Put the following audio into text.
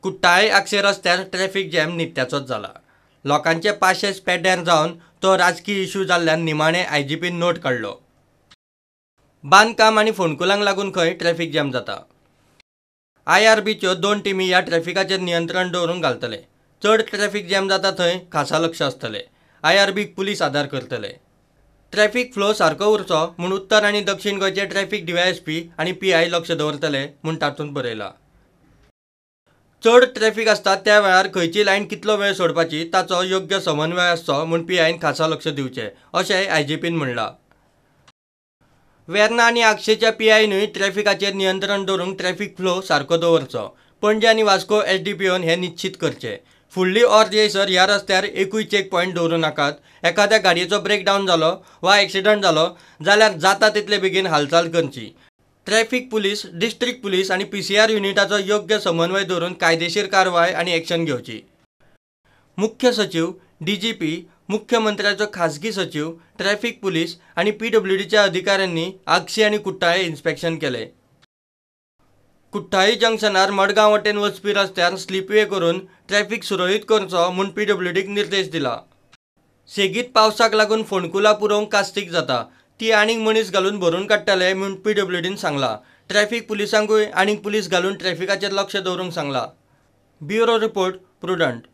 कुट्टाळे आगशे रस्त्यार traffic jam नित्याचोच जाला. लोकांचे पाशेस पेड्ड्यार जावन तो राजकी इशू जाल्ल्यान निमाणे आयजीपीन नोट काडलो. बांदकाम आनी फोंडकुलांक लागून खंय ट्रॅफिक जॅम जाता. आयआरबीच्यो 2 टिमी ह्या ट्रॅफिकाचेर नियंत्रण दवरूंक घालतले. चड ट्रॅफिक जॅम जाता थंय खासा लक्ष आसतले. आयआरबीक पुलीस आदार करतले. ट्रॅफिक फ्लो सारको उरचो म्हूण उत्तर आनी दक्षिण गोंयचे ट्रॅफिक डीवायएसपी आनी पीआय लक्ष दवरतले म्हूण तातूंत बरयला. चड ट्रॅफिक आसता त्या वेळार खंयची लायन कितलो वेळ सोडपाची ताचो योग्य समन्वय आसचो म्हूण पीआयन खासा लक्ष दिवचें अशेंय आयजीपीन म्हणलां. वेर्ना आनी आगशेच्या पीआयनूय ट्रॅफिकाचेर नियंत्रण दवरूंक ट्रॅफिक फ्लो सारको दवरचो. पणजे आनी वास्को एसडीपीओन हें निश्चीत करचें. फुडली ऑर्द येयसर ह्या रस्त्यार एकूय चेक पॉयंट दवरूं नाकात. एखाद्या गाडयेचो ब्रेकडावन जालो वा एक्सिडंट जालो जाल्यार जाता तितले बेगीन हालचाल करची. ट्रॅफिक पुलीस, डिस्ट्रिक्ट पुलीस आनी पीसीआर युनिटाचो योग्य समन्वय दवरून कायदेशीर कारवाय आनी एक्शन घेवची. मुख्य सचीव, डीजीपी, मुख्यमंत्र्याचो खासगी सचीव, ट्रॅफिक पुलीस आनी पीडब्ल्यूडीच्या अधिकाऱ्यांनी आगशी आनी कुट्टाळे इन्स्पेक्शन केले. कुट्टाळी जंक्शनार मडगांव वटेन वचपी रस्त्यार स्लिपवे करून ट्रॅफिक सुरळीत करचो म्हूण पीडब्ल्यूडीक निर्देश दिला. सेगीत पावसाक लागून फोंडकुलां पुरोवंक कास्तीक जाता. ती आनीक मनीस घालून भरून काडटले म्हूण पीडब्ल्यूडीन सांगला. ट्रॅफिक पुलिसांकूय आनीक पुलीस घालून ट्रॅफिकाचेर लक्ष दवरूंक सांगला. Bureau report, Prudent.